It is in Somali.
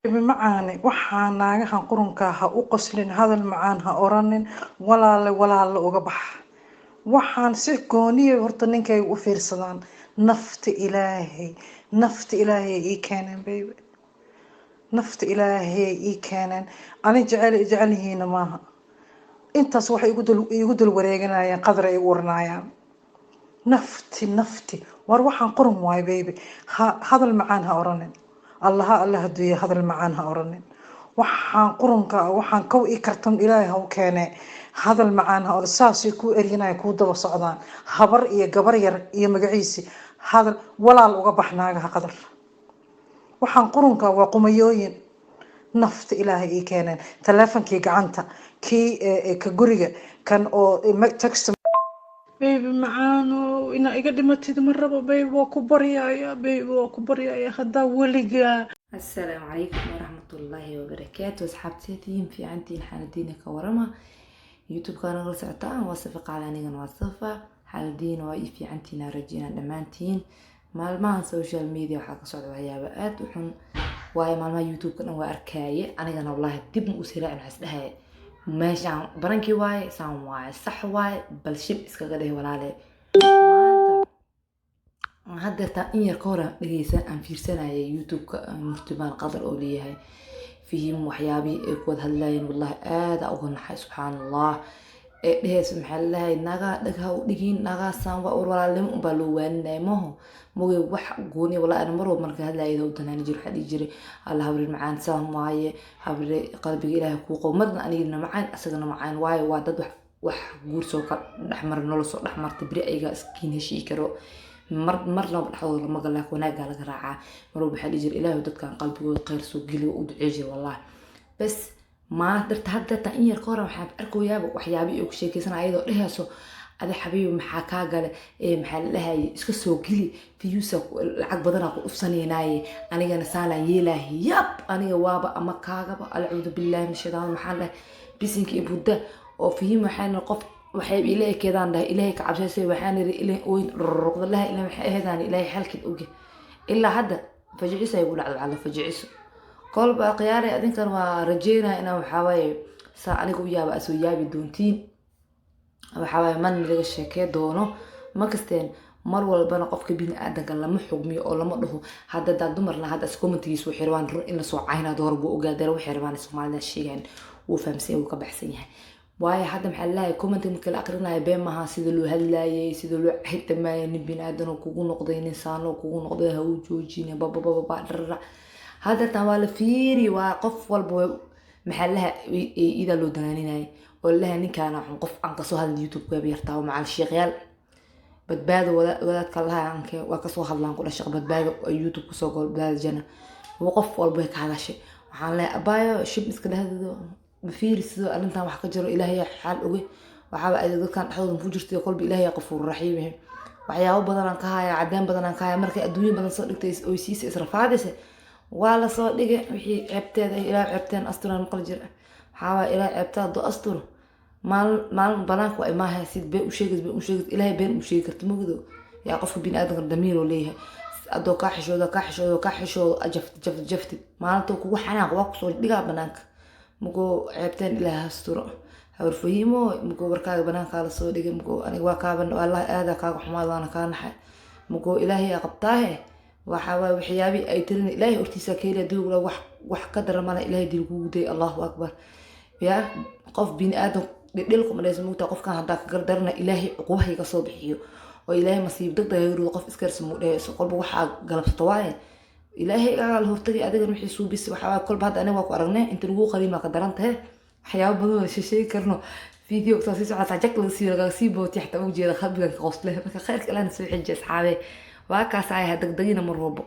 Macaane, waxaa naagahan qurunka ha u qoslin, hadal macaan ha oranin, walaale walaale uga bax. Waxaan si gooniya horta ninkayga u fiirsadaan. Nafta Ilaahay, nafta Ilaahay ii keeneen, baby, nafta Ilaahay ii keeneen. Ani jecel jecel yihiina maaha. Intaas waxay igu dul wareeganayaan, qadar ay igu oranayaan. Nafti nafti, war waxaan qurun waayo, baby. Ha hadal macaan ha oranin. Allaha alla haduuya, hadal macaan ha oranin. Waxaan qurunka, waxaan kow ii kartan Ilaahay ha u keene. Hadal macaan ha oran. Saasay kuu eryanaya, kuu daba socdaan, habar iyo gabar yar iyo magaciisi. Hadal walaal uga bax naagaha qadar. Waxaan qurunka waa qumayooyin. Nafta Ilaahay ii keeneen. Taleefonkii gacanta, kii ka guriga, kan oo text. Baby macaano, inaa iga dhimatid ma rabo, baby. Waa ku baryaya, baby, waa ku baryaya haddaa weligaa. Asalaamu calaykum waraxmatullaahi wabarakaatu. Asxaabteediin fiicantiin? Xaaladiina ka warama? YouTube-ka nagala socotaan waa Safa Qaali, anigana waa Safa. Xaaladiina waa ii fiicantiin, rajeynaa dhammaantiin. Maalmahan social media waxaa ka socda waxyaaba aada u xun, waayo maalmaha YouTube-ka dhan waa arkaaye. Anigana wallaahi dib ma usii raacin. Waxaa isdhahaya meeshaan barankii waaye, saan waaye, sax waaye, bal shib iskaga dheh walaale. Maanta haddeertaa in yar ka hor aan dhegeysan, aan fiirsanayay YouTube-ka Murtimaan Qadar oo leeyahay Fihim, waxyaabihii ay ku wada hadlayeen wallahi aada uga naxay. Subxaan Allah, ee dheheysa maxaa lalahay, nagaa dhag ha u dhigin, nagaa saan waa ur walaalnimo unbaa loo waaninaya maho mogey wax gooni. Wallahi ana mar walba marka hadlayada u danaani jir, waxaa dhihi jiray, "Alla habrir macaan, saan waaye habre, qalbiga Ilaahay kuu qabo." Marna anigana macaan, asagana macaan, waayo waa dad wax guur soo ka dhexmara, nolol soo dhexmarta, beri ayaga iskiin heshii karo. Mar marnaba dhexdooda lama gala, wanaaggaa laga raacaa. Mar walba waxaa dhihi jiray, "Ilaahu dadkan qalbigooda khayr soo geliyo," u ducey jira wallahi. Bas maanta darta hadda in yar ka hor waxaan arkayaaba waxyaabihii ay ku sheekeysanaya, ayadoo dhehayso, "Adi xabiibi maxaa kaa gale? Ee maxaa la dhahayay, iska soo geli views, lacag badanaa ku dhufsanaynaaye, anigana saanaan yeelaahi." Yab, aniga waaba ama kaagaba, alcuudu billaahi min shaytaan. Maxaan dhahay, bisinka iyo budda oo Fihim. Waxaan qof waxay ila ekeedaan dhahay, "Ilaahay ka cabsaysa." Waxaan iri ilaahay oyn ruruqda laha ilaa waxay ahaydaan Ilaahay xalkeed oge. Ilaa hadda fajiciso ay ku dhacdo, waxaa la fajiciso kolba khiyaaray. Adinkan waa rajeynaya inaan waxaa waaye saa aniga u yaaba asoo yaabi doontiin. Waxaa waaye man laga sheekey doono ma kasteen. Mar walbana qofka bini aadanka lama xugmiyo oo lama dhaho hadda daa dumarna hadda commentigiis waxay rabaan run in lasoo caynaa door buu ogaadara. Waxay rabaan Soomaalida sheegaan, wuu fahamsan yahay, wuu ka baxsan yahay. Waayo hadda maxaa lalahay, commentiga marka la aqrinayo been maaha, sida loo hadlaayay, sida loo xitamayay, nin bini aadan oo kugu noqday, nin saano kugu noqday, ha u joojin, bababababa dharara. Hadda waa la fiiri, waa qof walba maxaa laha idaa loo danaaninaya oo lalaha ninkaana xun. Qof aan kasoo hadlin YouTube waaba yartaa. Macal sheekyaal Badbaado, wadaadka laha anke waa kasoo hadlaan ku dhashay Badbaado oo YouTube kusoo gol Badbaado jana, qof walba way ka hadashay. Waxaan leeyahay, abaayo, shib iska dhehdeedo, ma fiiri sidoo arrintan wax ka jiro. Ilaahay xaal oge. Waxaaba ay dadkan dhexdooda ku jirtay kolba. Ilaahay qafuur raxiim. Waxyaabo badan aan ka haya, cadeen badan aan ka haya. Markay adduunyo badan soo dhigtay oy siisa israfaadaysa, waa lasoo dhigay wixii ceebteeda. Ilaah ceebteen asturan maqal jira. Waxaa waaya Ilaah ceebtaa hadduu asturo, maalin maalin banaanka waa imaaha. Sid been u sheegays, been u sheegays, Ilaahay been u sheegi karta mogdo. Yaa qofka bini aadamka damiir oo leeyahay, adoo kaa xishoodo, kaa xishoodo, kaa xishoodo, jaftid, jaftid, jaftid, maalinta kugu xanaaq waa kusoo dhigaa banaanka. Mugoo ceebteen Ilaah asturo. Habar Fahiimo, mugoo warkaaga banaankaa lasoo dhigay, mugoo aniga waa kaaba wallahi aada kaaga xumaad, waana kaa naxay. Mugoo Ilaahay aa qabtaahe. Waxa waaye waxyaabihii ay tirin Ilaahay hortiisa ka heli hadii wax ka daran mala. Ilaahay dil kugu day. Allahu akbar. Yaa qof bini aadam dhildhil kuma dhaysa mugtaa. Qofkan haddaa ka gardarana, Ilaahay cuqubaha iga soo bixiyo oo Ilaahay masiib degdeg haga rido. Qof iskarsi muu dhehayso, kolba waxaa galabsato waaye. Ilaahay aa la hortagay. Adigan wixii suubis waxaa waaye kolba hadda aniga waa ku aragnay. Inta lagu qarin baa ka daran tahay. Waxyaabo badan oo sheegi karno video soo sii socota, jag laga sii laga sii booti xataa ujeeda qalbigan ka qosleh. Marka khayrka Ilaahna soo xiji, asxaabe. Waa kaas ayaha degdegina mar walbo.